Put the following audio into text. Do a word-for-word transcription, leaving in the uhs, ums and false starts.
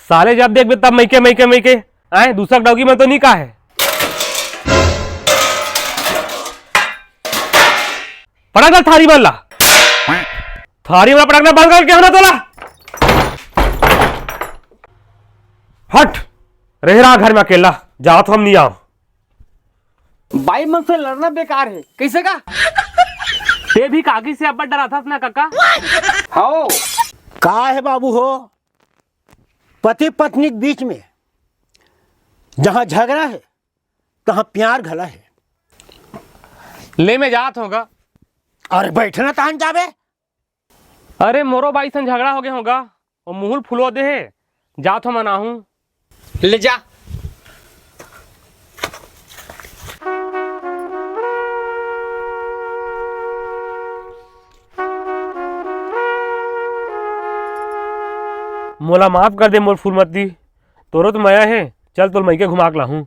साले जब देखबे तब मइके, मइके, मइके। आए, दूसरा डौकी मन तो नहीं का है। पटक ना थारी मन ला। थारी मन ला पटकना बंद करके होना तोला। हट, रहे रहा घर में अकेला, जात हम नहीं आव। बाई मन से लड़ना बेकार है, कैसे का? ते भी काकी से अब्बड़ डराथस ना काका। हाओ। का है बाबू हो, पति पत्नी के बीच में जहाँ झगड़ा है, तहाँ प्यार घला है। ले मैं जात होगा। अरे बैठना तान जाबे। अरे मोरो बाई सन झगड़ा हो गए होगा, वो मुहुल फुलो दे है, जात हो मनाहूँ। ले जा। मोला माफ कर दे मोर फूलमती, तोरो तो मया है। चल तोल मइके घुमा के लाहूं।